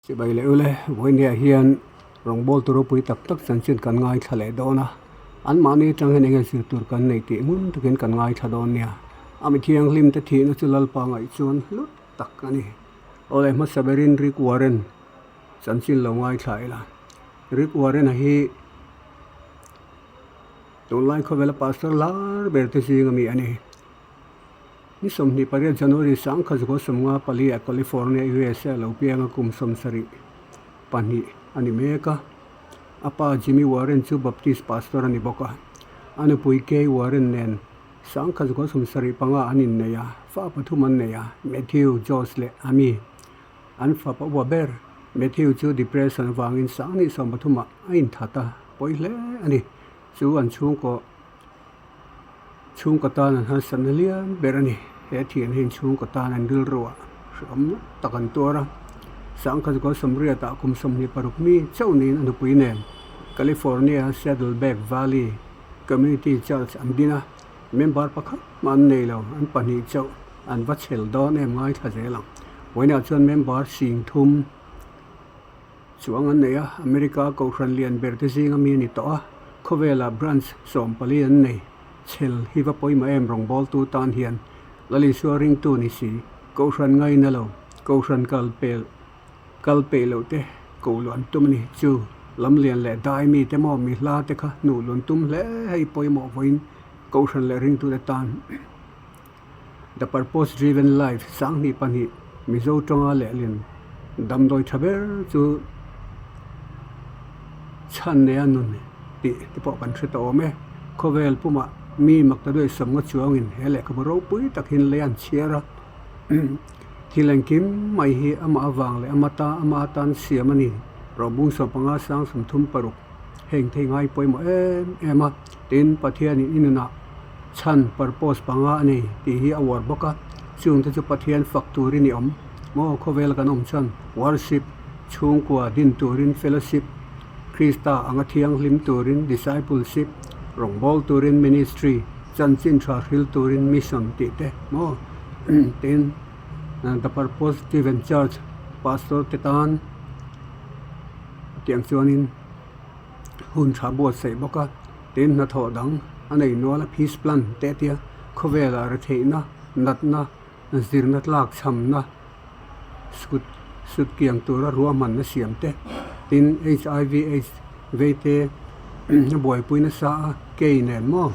Chibai leh ule, vawinia hian rawngbawltu ropui tak tak chanchin kan ngaithla leh dawn a, anmahni atang hian enge zir tur kan nei tih ngun takin kan ngaithla dawn nia. A mi thianghlim te thihna chu Lalpa ngaih chuan hlut tak a ni. Awle hmasa berin Rick Warren chanchin lo ngaithla ila. Rick Warren-a hi tunlai khawvela pastor lar ber te zinga mi a ni. Ni 28 January 1954 ah California, USA a lo piang a, kum 72 a ni mek a. A pa Jimmy Warren chu Baptist pastor a ni bawk a. A nupui Kay Warren nen 1975 an innei a, fa pathum an nei a, Matthew, Josh leh Amy. An fapa upa ber Matthew chu depression avangin 2013 ah a inthat a, pawi hle a ni. Chu an chhungkaw Chhungkaw tan an harsatna lian ber a ni. He thian hian chhungkaw tan an rilru ah hrehawm tak an tuar a. Sangkhat goal sawmriat ah kum 26 mi chauh niin a nupui nen California Saddleback Valley Community Church an din a. Member pakhat mah an nei lo, an pahnih chauh an va chhel dawn em ngaithla zel ang. Vawiinah chuan member 30,000 Chuang an nei a, America Kohhran lian ber te zinga mi a ni tawh a, khawvelah branch 14 an nei. Chhel hi va pawimawh em rawngbawltu tan hian Lal Isua ringtu ni si, Kohhran ngaina lo, Kohhran kal pel kal peih loh te koh luan tum a ni. Chu lam lian leh dai mi te maw mi hla te kha hnuh luan tum hle hei pawimawh vawiin Kohhran leh ringtute tan. The Purpose Driven Life 2002 Mizo tawnga lehlin damdawi tha ber chu chhan nei a nun tih te pawh kan hre tawh awm e. Khawvel pumah mi makta duai sawmnga chuangin he lehkhabu ropui tak hian lei an chhiar a. Thil engkim mai hi amah avang leh ama ta ama atan siam a ni. Rawhbung 15 sang 36 heng thei ngai pawimawh em em a. Tin, Pathianin i nunah chhan, purpose, panga a nei tih hi a uar bawk a, chungte chu Pathian fak turin i awm maw? Khawvel kan awm chuan worship, chhungkua din turin fellowship, Krista anga thianghlim turin discipleship, rawngbâwl turin ministry, chanchin tha hril turin mission tih te maw? Tin, The Purpose Driven Church pastor te tan tiang chuanin. hun tha buatsaih bawk a, tin hnathawh dang a nei nual a, peace plan te a tia, khawvelah retheihna, natna, zirna tlak chhamna, sut sut kiang tura ruahmanna siam te, tin HIV aids vei te a buaipui nasa a, Kay nen maw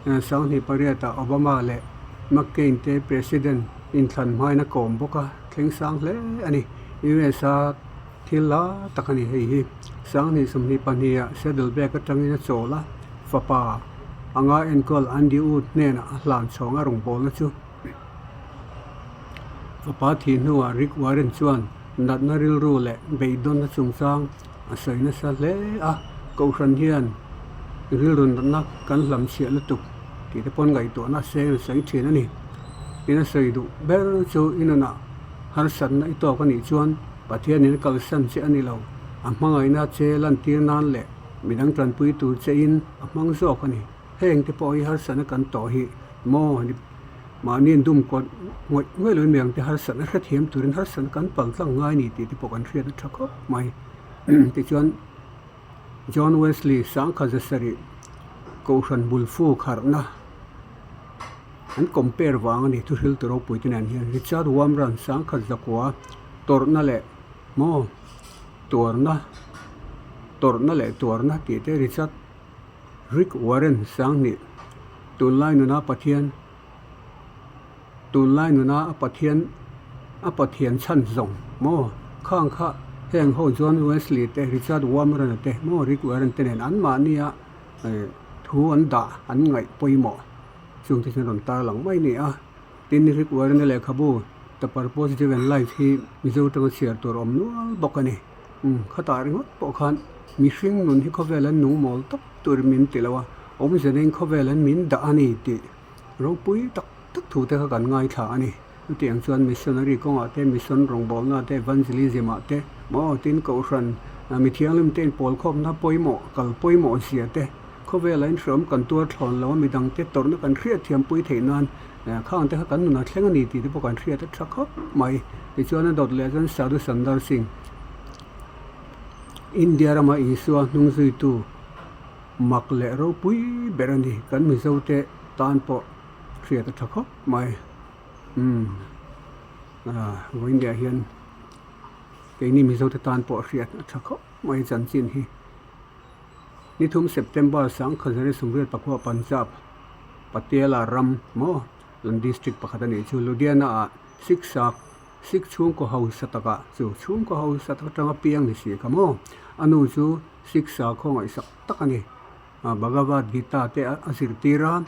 2008 ah Obama leh McCain te president inthlan hmain a kawm bawk a, thleng sang hle a ni, USA. Thil la tak a ni hei hi. 2022 ah Saddleback atangin a chawl a, fapa anga enkawl Andy Wood hnenah a hlan chhawng a rawngbawlna chu. Fapa thih hnuah Rick Warren chuan natna rilru leh beidawnna chungchang a sawi nasa hle a, Kohhran hian rilru natna kan hlamchhiah lutuk tih te pawn ngaihtuahna seng a sawi thin a ni. Tin a sawi duh ber chu i nunah harsatna i tawk a nih chuan Pathianin a kalsan che a ni lo, a hmangaihna che lantir nan leh midang tanpui tur chein a hmang zawk a ni. Heng te pawh hi harsatna kan tawh hi maw mahniin dum kawt ngawih ngawih loin midang te harsatna hrethiam turin harsatna kan pal tlang ngai a ni tih te pawh kan hriat a tha khawp mai. Tichuan John Wesley 1700 Kohhran Bulfu kharhna an compare vang a ni thuhril tu ropui te nen hian Richard Wurmbrand 1900 tawrhna leh maw tuarna tawrhna leh tuarna tih te Richard Rick Warren 2000 tunlai nuna Pathian tunlai nuna a Pathian a Pathian chhan zawng maw khang kha heng ho John Wesley te Richard Wurmbrand te maw Rick Warren te nen anmahnia thu an dah an ngaih pawimawh chung te chuan rawn tar lang mai a ni a tin Rick Warren-a lehkhabu The Purpose Driven Life hi Mizo tanga chhiar tur a awm nual bawk a ni umm khatah ringawt pawh khan mihring nun hi khawvel an nung mawl tawp tur min ti lo a awmze neiin khawvel an min dah a ni tih ropui tak tak thu te kha kan ngaithla a ni chutiang chuan missionary kawngah te mission rawngbawlna te evangelism ah te maw tin kohhran mi thianghlim te inpawl khawpna pawimawh kal pawimawh zia te khawvela inhreawm kan tuar thlawn lo a midang te tawrhna kan hriat thiam pui theih nan khang te kha kan nunah thleng a ni tih te pawh kan hriat a tha khawp mai tichuan a dawt leh chuan Sadhu Sundar Singh. India rama Isua hnung zuitu mak leh ropui ber a ni. Kan Mizote tan pawh hriat a tha khawp mai. Umm vawiindiah hian keini Mizote tan pawh hriat a tha khawp mai chanchin hi. Nithum September Sangkhazari Sumriat Pakhua Punjab Patiala ram maw lan district pakhat a nih chu Ludhiana ah Sikh sak Sikh chhungkaw hausa takah chu chhungkaw hausa tak atanga piang ni si kha maw a nu chu Sikh sakhaw ngaihsak tak a ni Bhagavad Gita te a zirtir a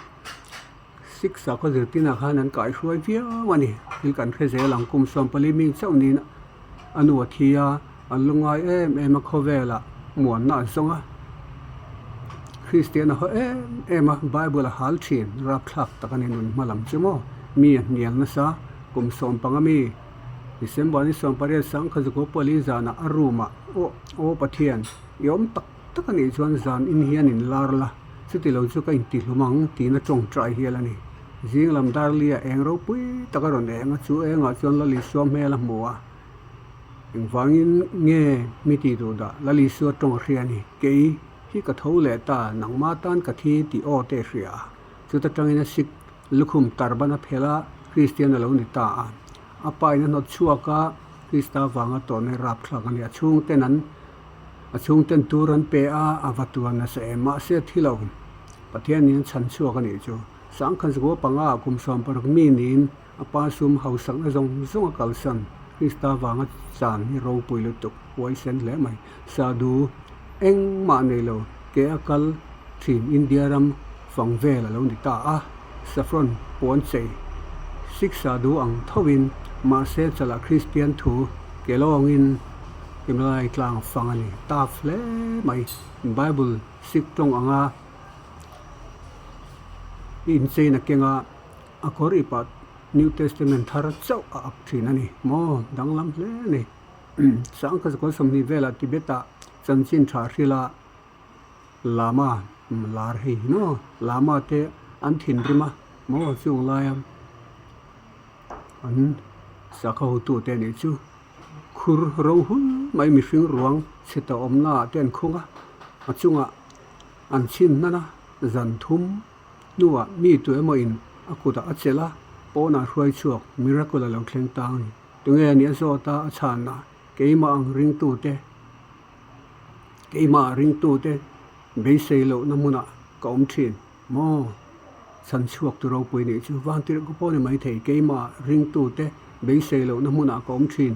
Sikh sakhaw zirtirna khan an kaihruai viau a ni thil kan hre zel ang kum 14 mi chauh niin a nu a thi a an lu ngai em em a khawvelah muanna an zawng a Kristian a haw em em a Bible a hal thin rapthlak tak a ni nun hma lam chu maw mi a hnial nasa kum 15 mi December ni 18 sangkhazukaw pali zanah a room ah aw aw Pathian i awm tak tak a nih chuan zan in hian in lar la chuti lo chu ka intihlum ang tiin a tawngtai hial a ni. Zing lam Darli-a eng ropui tak a rawn eng a, chu engah chuan Lalisua hmel a hmu a. Engvangin nge mi tih duh dah? Lalisua tawng a hria a ni. Kei hi ka tho leh ta, nangma tan ka thi tih aw te a hria a. Chuta tangin a sik lukhum tarban a phel a, Kristian a lo ni ta a. A pa in a hnawt chhuak a, Krista vanga tawrhna hi rapthlak a ni. A chhungten an a chhungten tur an pe a, a va tuar nasa em. Mahse thi lo, Pathianin a chhan chhuak a nih chu. Sangkhanzukua panga kum 16 mi niin a pa sum hausakna zawng zawng a kalsan. Krista vanga chan hi ropui lutuk, huaisen hle mai. Sadhu engmah nei lo, ke a kal thin India ram fang vel a lo ni ta a. Saffron puan chei Sikh sadhu ang thovin mahse chalah Kristian thu ke lawngin Himalaya tlang fang a ni taf hle mai. Bible Sikh tawng anga inchein a keng a, a kawr ipah New Testament thar chauh a ak thin a ni maw? Danglam hle a ni. Sangkhazakual 20 velah Tibet-ah chanchin tha hrila Lama lar hei hi maw? Lama te an thinrim a maw? Chung laia an sakhaw hotute nih chu khur ro hul mai mihring ruang chhe ta awmna ah te an khung a, a chungah an chhin hnan a, zan thum hnuah mi tu emaw in a kutah a chelh a, pawnah hruai chhuak miracle a lo thleng tang a ni. Tunge a nih a zawt a, a chhan a, keimah ang ringtute, keimah ringtute beisei lohna hmunah ka awm thin maw? Chhan chhuak tu ropui nih chu vantirh ka pawh ni maithei, keimah ringtute beisei lohna hmunah ka awm thin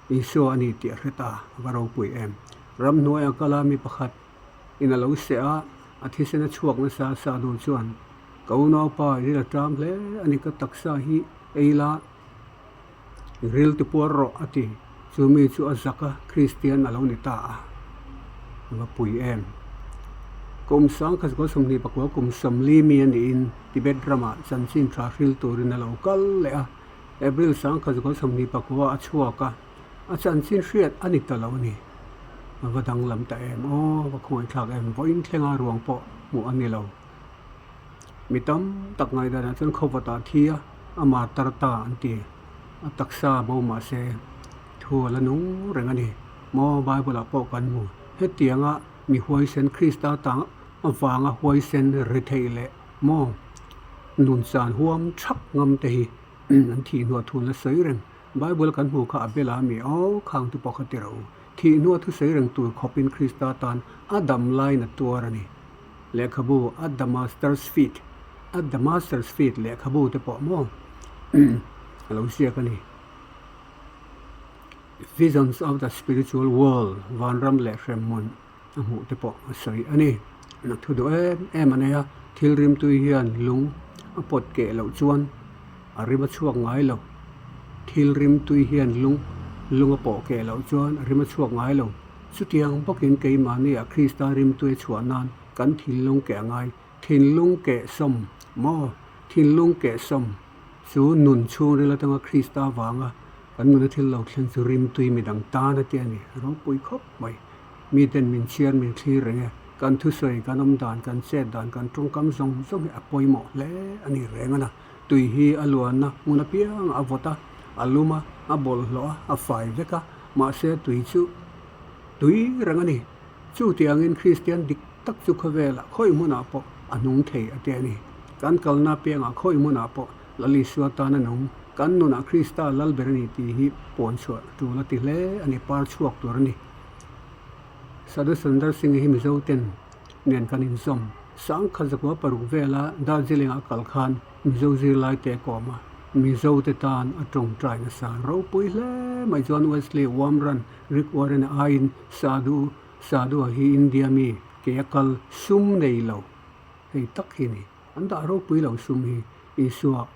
Isua a ni tih a hre ta, a va ropui em. Ramhnuaia kala mi pakhat in a lo seh a, a thisen a chhuak nasa sa dun chuan, Ka unaupa i ril a ṭam hle a ni, ka taksa hi ei la, i ril ti puar rawh a ti. Chu mi chu a zak a, Kristian a lo ni ta a, a va pui em. Kum 10 29 kum 40 mi a niin Tibet ramah chanchin ṭha hril turin a lo kal leh a, April 10 29 a chhuak a. A chanchin hriat a ni ta lo a ni. A va danglam ta em aw, va khawngaihthlak em, vawiin thlenga ruang pawh hmuh a ni lo. Mi tam tak ngaihdanah chuan khawvatah thi a, a martar ta an ti. A taksa bo mah se thu a la nung reng a ni. Maw Bible-ah pawh kan hmu. Hetianga mi huaisen Krista tang avanga huaisen ri theih leh maw nun chan huam thak ngam te hi an thih hnuah thu la sawi reng. Bible kan hmuh kha a bela mi aw khang tu pawh kha ti ro. Thih hnua thusawi reng tur khawpin Krista tan a dam laiin a tuar a ni. Lehkhabu At the Master's Feet, At the Master's Feet lehkhabu te pawh maw a lo ziak a ni. Visions of the Spiritual World, Vanram leh Hremhmun a hmuh te pawh a sawi a ni. A thu duh em em a nei a, thil rimtui hian lung a pawt keh loh chuan a rim a chhuak ngai lo. Thil rimtui hian lung lung a pawh keh loh chuan a rim a chhuak ngai lo. Chutiang bawkin keimahnia Krista rimtui a chhuah nan kan thinlung keh a ngai. Thinlung keh sawm maw? Thinlung keh sawm chu nun chhungril atanga Krista vanga kan nuna thil lo thleng chu rimtui midang tan a ti a ni. Ropui khawp mai. Miten min chhiar min thlir reng e. Kan thusawi, kan awm dan, kan chet dan, kan tawngkam zawng zawng hi a pawimawh hle a ni reng a na. Tui hi a luanna hmun apiangah a vawt a, a lum a, a bawlhhlawh a, a fai vek a. Mahse tui chu tui reng a ni. Chutiangin Kristian dik tak chu khawvelah khawi hmunah pawh a nung thei a ti a ni. Kan kalna piangah khawi hmunah pawh Lal Isua tan a nung, kan nunah Krista lal ber a ni tih hi pawn chhuah tul a ti hle a ni, par chhuak tur a ni. Sadhu Sundar Singh hi Mizo ten nen kan inzawm. Sangkhat zakua paruk vela Darjeeling-ah kal khan Mizo zirlai te kawm a, Mizo te tan a tawngtai nasa ropui hle mai. John Wesley, Wamran, Rick Warren-a aiin Sadhu Sadhu-a hi India mi ke a kal sum nei lo hei tak hi a ni. An dah ropui lo sum hi Isua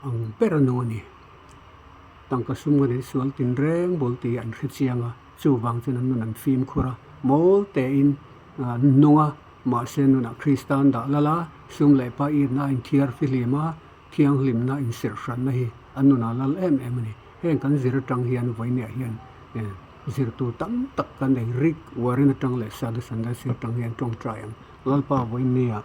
ang ber a nu a ni. Tangka sum kan insual tinreng bul tih an hre chiang a, chuvang chuan an nun an fimkhur a, mawl tein an nung a, mahse nunah Krista an dah lal a, sum leh pa itna a inthiar fihlim a, thianghlimna inserhhranna hi an nunah lal em em a ni. Heng kan zir atang hian vawinia hian zirtu tam tak kan nei rik uarin atang leh Sadhu Sandasi atang hian tawngtai ang. Lalpa vawinia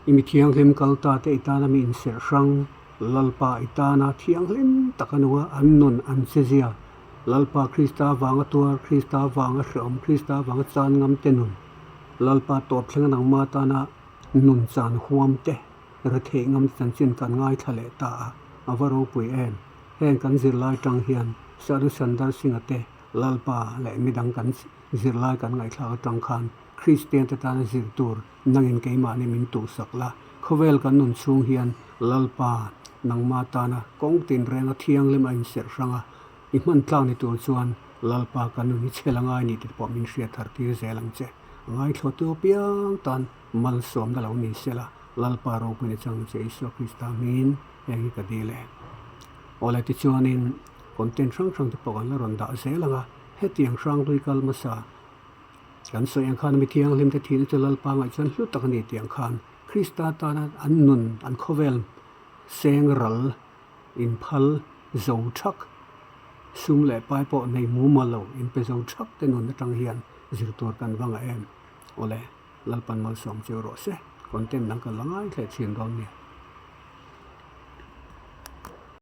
i mi thianghlim kal ta te i tana mi inserh hrang, Lalpa i tana thianghlim tak a nunga an nun an che zia, Lalpa Krista vanga tuar, Krista vanga hrehawm, Krista vanga chan ngam te nun, Lalpa tawp thlenga nangma tana nun chan huam te retheih ngam chanchin kan ngaithla leh ta a, a va ropui em. Heng kan zirlai tang hian Sadhu Sundar Singh-a te Lalpa leh midang kan zirlai kan ngaihthlak atang khan Kristian te tana zir tur nangin keimahni min tuhsak la. Khawvel kan nun chhung hian Lalpa nangma tana kawng tinrenga thianghlim a inserh hrang a, i hman tlak ni tur chuan Lalpa kan nun hi chhel a ngai ni tih pawh min hriat thar tir zel ang che. A ngaithlawtu apiang tan malsawmna lo ni sela, Lalpa ropuina chang che Isua Krista hmingin heng hi ka dil e. Awle tichuanin content hrang hrang te pawh kan la rawn dah zel ang a, hetiang hrang hlui kal hmasa kan sawi ang khan mi thianghlim te thihna chu Lalpa ngaih chuan hlu tak a ni tih ang khan Krista tana an nun an khawvel seng ral inphal zo thak sum leh pai pawh nei mumal lo inpe zo thak te nun atang hian zir tur kan va ngah em? Awle Lalpan malsawm chiu rawh se, content dang kan la ngaithla thin dawn nia.